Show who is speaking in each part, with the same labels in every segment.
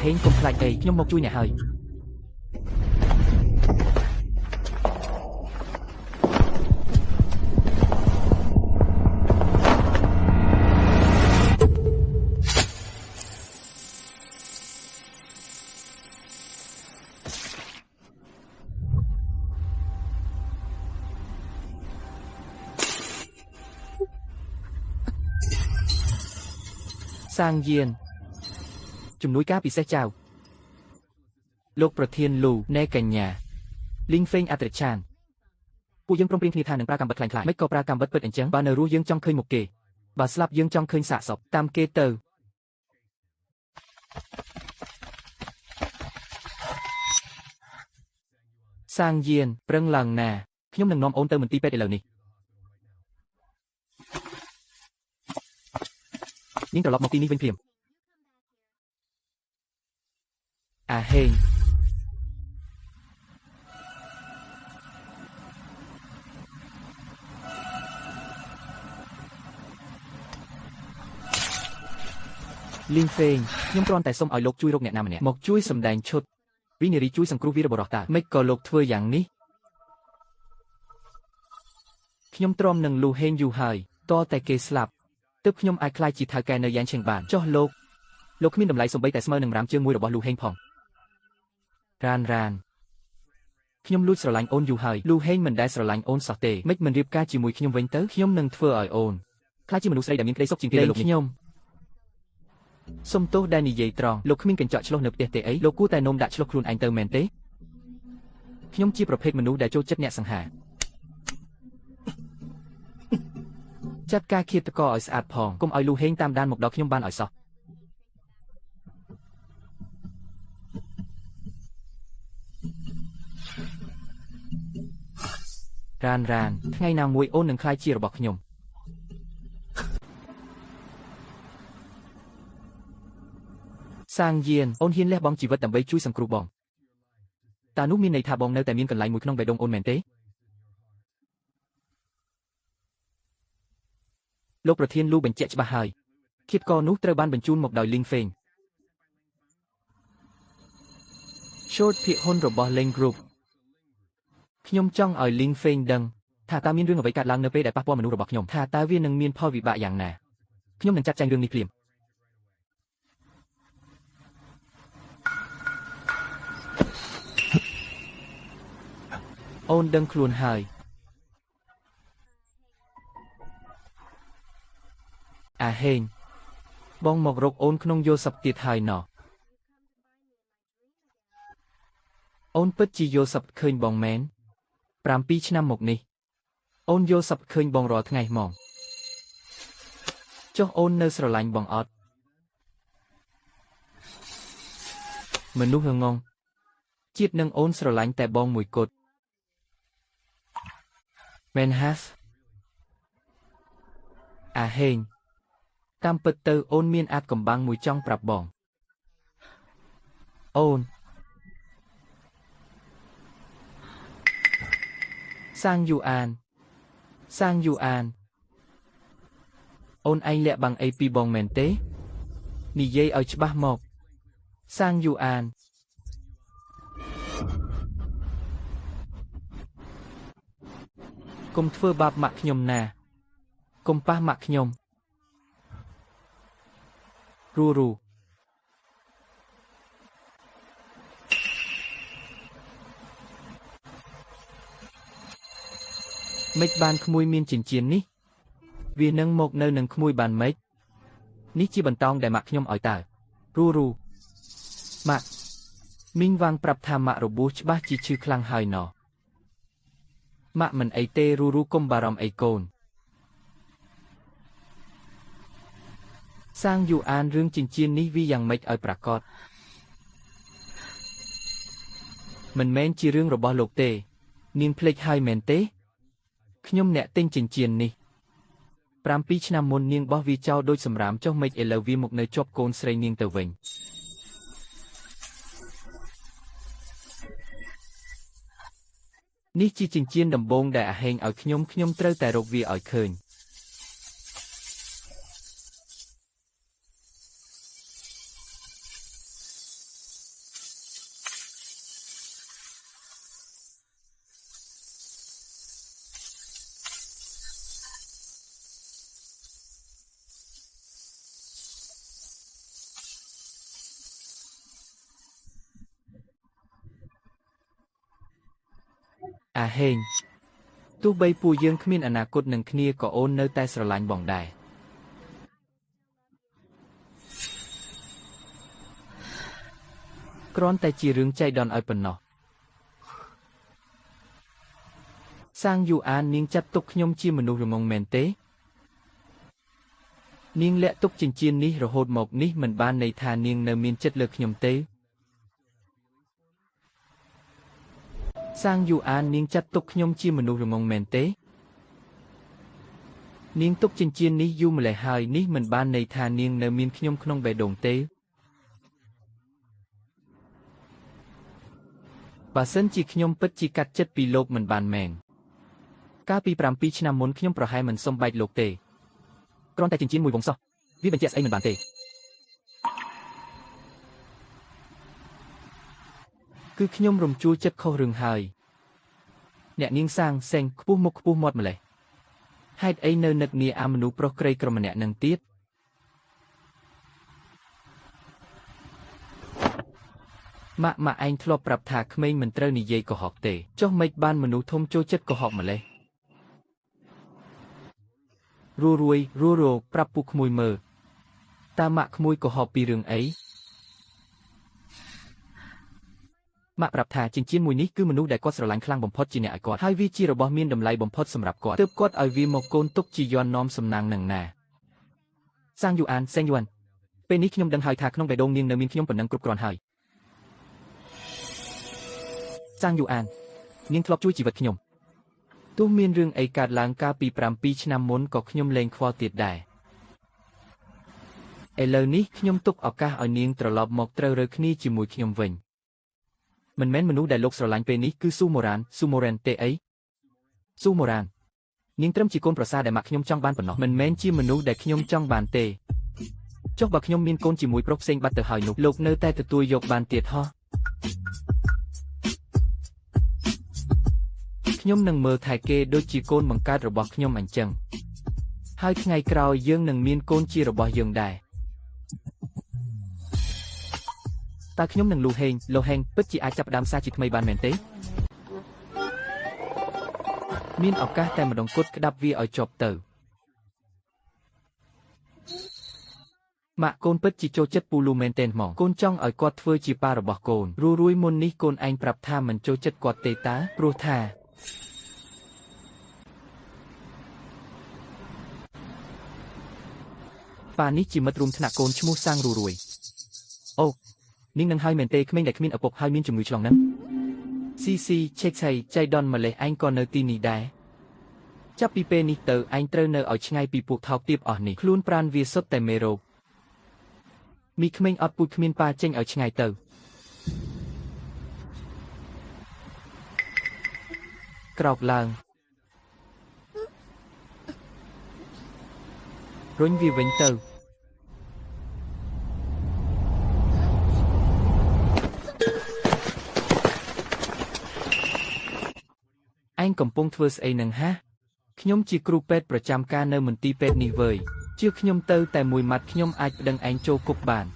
Speaker 1: ហេងកុំខ្លាចអីខ្ញុំមកជួយអ្នកហើយសាងយានជំនួយការពិសេសចៅលោកប្រធានលូណែកញ្ញាលីងហ្វេងអត្រិឆានពួកយើងព្រមព្រៀងគ្នាថានឹងប្រើកម្មវិធីខ្លាំងៗមិនក៏ប្រើកម្មវិធីពិតអញ្ចឹងបើនៅរស់យើងចង់ឃើញមុខគេបើស្លាប់យើងចង់ឃើញសាកសពតាមគេទៅសាងយានប្រឹងឡើងណាខ្ញុំនឹងនាំអូនទៅមន្ទីរពេទ្យឥឡូវនេះនាងត្រឡប់មកទីនេះវិញភ្លាមអាហេងលីងហ្វេងខ្ញុំគ្រាន់តែសូមឲ្យលោកជួយរកអ្នកណាម្នាក់មកជួយសម្ដែងឈុតវិនារីជួយសង្គ្រោះវីរបុរសតើម៉េចក៏លោកធ្វើយ៉ាងនេះខ្ញុំទ្រាំនឹងលូហេងយូរហើយតតែគេស្លាប់ទើបខ្ញុំអាចក្លាយជាថៅកែនៅយ៉ាងឆេងបានចុះលោកគ្មានតម្លៃសូម្បីតែស្មើនឹងរាមជើងមួយរបស់លូហេងផងរ៉ានរ៉ានខ្ញុំលួចស្រឡាញ់អូនយូរហើយលូហេងមិនដែលស្រឡាញ់អូនសោះទេម៉េចមិនរៀបការជាមួយខ្ញុំវិញទៅខ្ញុំនឹងធ្វើឲ្យអូនក្លាយជាមនុស្សស្រីដែលមានក្តីសុខជាងគេលើលោកនេះខ្ញុំសុំទោសដែលនិយាយត្រង់លោកគ្មានកញ្ចក់ឆ្លុះនៅផ្ទះទេអីលោកគួរតែនោមដាក់ឆ្លុះខ្លួនឯងទៅមែនទេខ្ញុំជាប្រភេទមនុស្សដែលចូលចិត្តអ្នកសង្ហាចាត់ការឃាតករឲ្យស្អាតផងកុំឲ្យលូហេងតាមដានមកដល់ខ្ញុំបានឲ្យសោះរ៉ានរ៉ានថ្ងៃណាមួយអូននឹងក្លាយជារបស់ខ្ញុំសាងយានអូនហ៊ានលះបង់ជីវិតដើម្បីជួយសង្គ្រោះបងតើនោះមានន័យថាបងនៅតែមានកន្លែងមួយក្នុងបេះដូងអូនមែនទេលោកប្រធានលូបញ្ជាក់ច្បាស់ហើយឃាតករនោះត្រូវបានបញ្ជូនមកដោយលីងហ្វេង Short ភាគហ៊ុនរបស់ Ling Group ខ្ញុំចង់ឲ្យលីងហ្វេងដឹងថាតើមានរឿងអ្វីកើតឡើងនៅពេលដែលប៉ះពាល់មនុស្សរបស់ខ្ញុំថាតើវានឹងមានផលវិបាកយ៉ាងណាខ្ញុំនឹងចាត់ចែងរឿងនេះភ្លាមអូនដឹងខ្លួនហើយអាហេងបងមករកអូនក្នុងយល់សប្តិទៀតហើយណោះអូនពិតជាយល់សប្តិឃើញបងមែន7ឆ្នាំមកនេះអូនយល់សប្តិឃើញបងរាល់ថ្ងៃហ្មងចុះអូននៅស្រឡាញ់បងអត់មនុស្សងងជាតិនឹងអូនស្រឡាញ់តែបងមួយគត់មែនហាសអាហេងតាមពិតទៅអូនមានអាចកំបាំងមួយចង់ប្រាប់បងអូនសាងយូអានសាងយូអានអូនឯងលាក់បាំងអីពីបងមែនទេនិយាយឲ្យច្បាស់មកសាងយូអានកុំធ្វើបាបម៉ាក់ខ្ញុំណាកុំប៉ះម៉ាក់ខ្ញុំរូរូមិនបានក្មួយមានចិញ្ចៀននេះវានឹងមកនៅនឹងក្មួយបានម៉េចនេះជាបន្តោងដែលម៉ាក់ខ្ញុំឲ្យតើរូរូម៉ាក់មីងវាងប្រាប់ថាម៉ាក់របួសច្បាស់ជាឈឺខ្លាំងហើយណោះម៉ាក់មិនអីទេរូរូកុំបារម្ភអីកូនសាងយូអានរឿងចិញ្ចៀននេះវាយ៉ាងម៉េចឲ្យប្រាកដមិនមែនជារឿងរបស់លោកទេនាងភ្លេចហើយមែនទេខ្ញុំអ្នកទិញចិញ្ចៀននេះ7ឆ្នាំមុននាងបោះវាចោលដូចសម្រាមចុះម៉េចឥឡូវវាមកនៅជាប់កូនស្រីនាងទៅវិញនេះជាចិញ្ចៀនដំបូងដែលអាហេងឲ្យខ្ញុំខ្ញុំត្រូវតែរកវាឲ្យឃើញ អាហេងទោះបីពួកយើងគ្មានអនាគតនឹងគ្នាក៏អូននៅតែស្រឡាញ់បងដែរគ្រាន់តែជារឿងចៃដន្យឲ្យប៉ុណ្ណោះសាងយូអាននាងចាត់ទុកខ្ញុំជាមនុស្សល្ងង់មែនទេនាងលាក់ទុកចិញ្ចៀននេះរហូតមកនេះមិនបានន័យថានាងនៅមានចិត្តលើខ្ញុំទេសាងយូអាននាងចាត់ទុកខ្ញុំជាមនុស្សល្ងង់មែនទេនាងទុកចិញ្ចៀននេះយូរម្ល៉េះហើយនេះមិនបានន័យថានាងនៅមានខ្ញុំក្នុងបេះដូងទេបើសិនជាខ្ញុំពិតជាកាត់ចិត្តពីលោកមិនបានមែនកាលពី7ឆ្នាំមុនខ្ញុំប្រហែលមិនសុំបែកលោកទេគ្រាន់តែចិញ្ចៀនមួយវងសោះវាបញ្ជាក់ស្អីមិនបានទេគឺខ្ញុំរំជួលចិត្តខុសរឿងហើយអ្នកនាងសាងសេងខ្ពស់មុខខ្ពស់មាត់ម្លេះហេតុអីនៅនឹកនាអាមនុស្សប្រុសក្រីក្រម្នាក់នឹងទៀតម៉ាក់ឯងធ្លាប់ប្រាប់ថាក្មេងមិនត្រូវនិយាយកុហកទេចុះមិនបានមនុស្សធំចូលចិត្តកុហកម្លេះរួរួយរួរប្រាប់ពូក្មួយមើលតើម៉ាក់ក្មួយកុហកពីរឿងអីម៉ាក់ប្រាប់ថាចិញ្ចៀនមួយនេះគឺមនុស្សដែលគាត់ស្រឡាញ់ខ្លាំងបំផុតជាអ្នកឲ្យគាត់ហើយវាជារបស់មានតម្លៃបំផុតសម្រាប់គាត់ទើបគាត់ឲ្យវាមកកូនទុកជាយន្តនាំសំណាងនឹងណាសាងយូអានសេងយួនពេលនេះខ្ញុំដឹងហើយថាក្នុងបេះដូងនាងនៅមានខ្ញុំប៉ុណ្ណឹងគ្រប់គ្រាន់ហើយសាងយូអាននាងធ្លាប់ជួយជីវិតខ្ញុំទោះមានរឿងអីកើតឡើងកាលពី7ឆ្នាំមុនក៏ខ្ញុំលែងខ្វល់ទៀតដែរឥឡូវនេះខ្ញុំទុកឱកាសឲ្យនាងត្រឡប់មកត្រូវរើគ្នាជាមួយខ្ញុំវិញមិនមែនមនុស្សដែលលោកស្រឡាញ់ពេលនេះគឺស៊ូម៉ូរ៉ានស៊ូម៉ូរ៉ែនទេអីស៊ូម៉ូរ៉ាននាងត្រឹមជាកូនប្រសារដែលម៉ាក់ខ្ញុំចង់បានប៉ុណ្ណោះមិនមែនជាមនុស្សដែលខ្ញុំចង់បានទេចុះបើខ្ញុំមានកូនជាមួយប្រុសផ្សេងបាត់ទៅហើយនោះលោកនៅតែទទួលយកបានទៀតហោះខ្ញុំនឹងមើលថែគេដូចជាកូនបង្កើតរបស់ខ្ញុំអញ្ចឹងហើយថ្ងៃក្រោយយើងនឹងមានកូនជារបស់យើងដែរតើខ្ញុំនឹងលូហេងលូហេងពិតជាអាចចាប់ផ្ដើមសារជាថ្មីបានមែនទេមានឱកាសតែម្ដងគត់ក្តាប់វាឲ្យជាប់ទៅម៉ាក់កូនពិតជាចូលចិត្តពូលូមែនទែនហ្មងកូនចង់ឲ្យគាត់ធ្វើជាប៉ារបស់កូនរួយមុននេះកូនឯងប្រាប់ថាមិនចូលចិត្តគាត់ទេតើព្រោះថាប៉ានេះជាមិត្តរួមថ្នាក់កូនឈ្មោះសាងរួយអូនាងនឹងហើយមែនទេក្មេងដែលគ្មានឪពុកហើយមានជំងឺឆ្លងហ្នឹងស៊ីស៊ីឆេកឆៃចៃដនម្លេះឯងក៏នៅទីនេះដែរចាប់ពីពេលនេះទៅឯងត្រូវនៅឲ្យឆ្ងាយពីពួកថោកទាបអស់នេះខ្លួនប្រានវាសុទ្ធតែមេរោគមីក្មេងអត់ពូជគ្មានប៉ាចេញឲ្យឆ្ងាយទៅក្រោកឡើងរុញវាវិញទៅឯងកំពុងធ្វើស្អីនឹងហាខ្ញុំជាគ្រូពេទ្យប្រចាំការនៅមន្ទីរពេទ្យនេះវើយជឿខ្ញុំទៅតែមួយម៉ាត់ខ្ញុំអាចប្តឹងឯងចូលគុកបាន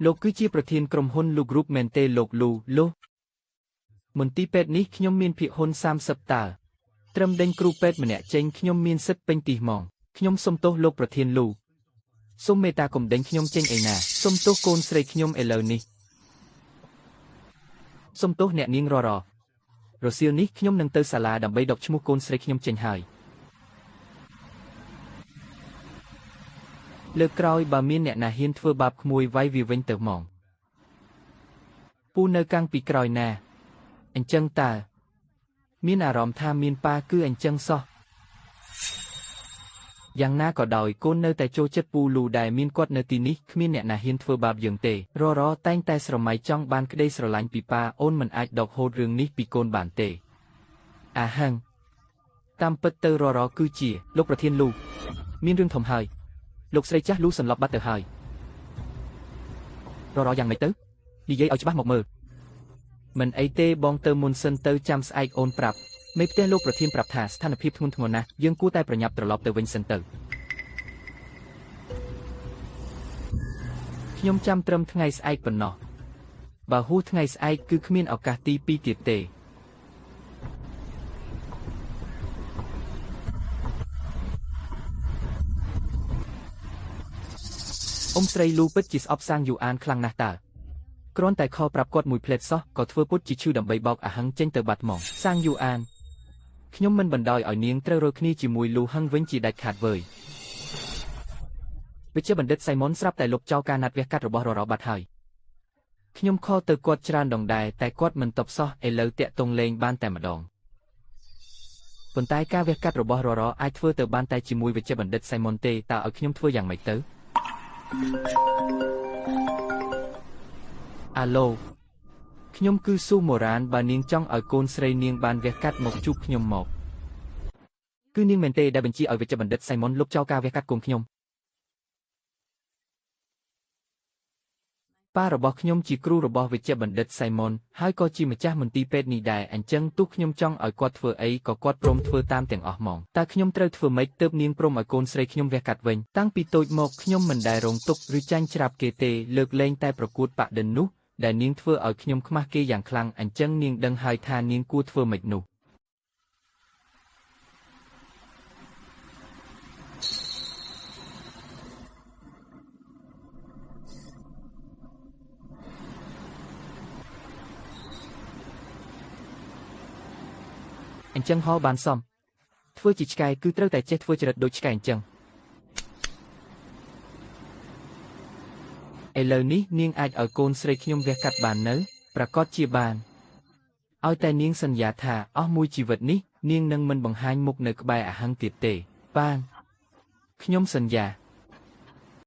Speaker 1: លោកគឺជាប្រធានក្រុមហ៊ុនលូគ្រុបមែនទេលោកលូលូមន្ទីរពេទ្យនេះខ្ញុំមានភាគហ៊ុន30តើត្រឹមដេញគ្រូពេទ្យម្នាក់ចេញខ្ញុំមានសិទ្ធិពេញទីហ្មងខ្ញុំសុំទោសលោកប្រធានលូសូមមេត្តាកុំដេញខ្ញុំចេញឯណាសូមទោសកូនស្រីខ្ញុំឥឡូវនេះសូមទោសអ្នកនាងររសៀលនេះខ្ញុំនឹងទៅសាលាដើម្បីដកឈ្មោះកូនស្រីខ្ញុំចេញហើយលើកក្រោយបើមានអ្នកណាហ៊ានធ្វើបាបក្មួយវាយវាវិញទៅហ្មងពូនៅកាំងពីក្រោយណាអញ្ចឹងតើមានអារម្មណ៍ថាមានប៉ាគឺអញ្ចឹងសោះយ៉ាងណាក៏ដោយកូននៅតែចូលចិត្តពូលូដែលមានគាត់នៅទីនេះគ្មានអ្នកណាហ៊ានធ្វើបាបយើងទេររតែងតែស្រមៃចង់បានក្តីស្រឡាញ់ពីប៉ាអូនមិនអាចដកហូតរឿងនេះពីកូនបានទេអាហឹងតាមពិតទៅររគឺជាលោកប្រធានលូមានរឿងធំហើយលោកស្រីចាស់លូសន្លប់បាត់ទៅហើយររយ៉ាងម៉េចទៅនិយាយឲ្យច្បាស់មកមើលមិនអីទេបងទៅមុនសិនទៅចាំស្អែកអូនប្រាប់មេផ្ទះលោកប្រធានប្រាប់ថាស្ថានភាពធ្ងន់ធ្ងរណាស់យើងគួរតែប្រញាប់ត្រឡប់ទៅវិញសិនទៅ ខ្ញុំចាំត្រឹមថ្ងៃស្អែកប៉ុណ្ណោះបើហួសថ្ងៃស្អែកគឺគ្មានឱកាសទី2ទៀតទេអ៊ំស្រីលូពិតជាស្អប់សាងយូអានខ្លាំងណាស់តើគ្រាន់តែខលប្រាប់គាត់មួយផ្លែតសោះក៏ធ្វើពុតជាឈឺដើម្បីបោកអាហឹងចេញទៅបាត់ហ្មងសាងយូអានខ្ញុំមិនបណ្ដោយឲ្យនាងត្រូវរល់គ្នាជាមួយលូហឹងវិញជាដាច់ខាតវើយវិជ្ជបណ្ឌិតសៃមុនស្រាប់តែលុបចោលការណាត់វះកាត់របស់ររបាត់ហើយខ្ញុំខលទៅគាត់ច្រើនដងដែរតែគាត់មិនតបសោះឥឡូវតាក់ទងលេងបានតែម្ដងប៉ុន្តែការវះកាត់របស់ររអាចធ្វើទៅបានតែជាមួយវិជ្ជបណ្ឌិតសៃមុនទេតើឲ្យខ្ញុំធ្វើយ៉ាងម៉េចទៅអាឡូខ្ញុំគឺស៊ូម៉ូរ៉ានបើនាងចង់ឲ្យកូនស្រីនាងបានវះកាត់មកជួបខ្ញុំមកគឺនាងមែនទេដែលបញ្ជាឲ្យវិជ្ជបណ្ឌិតសៃមុនលុបចោលការវះកាត់កូនខ្ញុំប៉ារបស់ខ្ញុំជាគ្រូរបស់វិជ្ជបណ្ឌិតសៃមុនហើយក៏ជាម្ចាស់មន្ទីរពេទ្យនេះដែរអញ្ចឹងទោះខ្ញុំចង់ឲ្យគាត់ធ្វើអីក៏គាត់ព្រមធ្វើតាមទាំងអស់ហ្មងតើខ្ញុំត្រូវធ្វើម៉េចទើបនាងព្រមឲ្យកូនស្រីខ្ញុំវះកាត់វិញតាំងពីតូចមកខ្ញុំមិនដែលរងទុក្ខឬចាញ់ច្រាប់គេទេលើកលែងតែប្រកួតប៉ាដិននោះដែលនាងធ្វើឲ្យខ្ញុំខ្មាស់គេយ៉ាងខ្លាំងអញ្ចឹងនាងដឹងហើយថានាងគួរធ្វើម៉េចនោះអញ្ចឹងហោបានសមធ្វើជាឆ្កែគឺត្រូវតែចេះធ្វើចរិតដូចឆ្កែអញ្ចឹងឥឡូវនេះនាងអាចឲ្យកូនស្រីខ្ញុំវះកាត់បាននៅប្រាកដជាបានឲ្យតែនាងសន្យាថាអស់មួយជីវិតនេះនាងនឹងមិនបង្ហាញមុខនៅក្បែរអាហឹងទៀតទេបានខ្ញុំសន្យា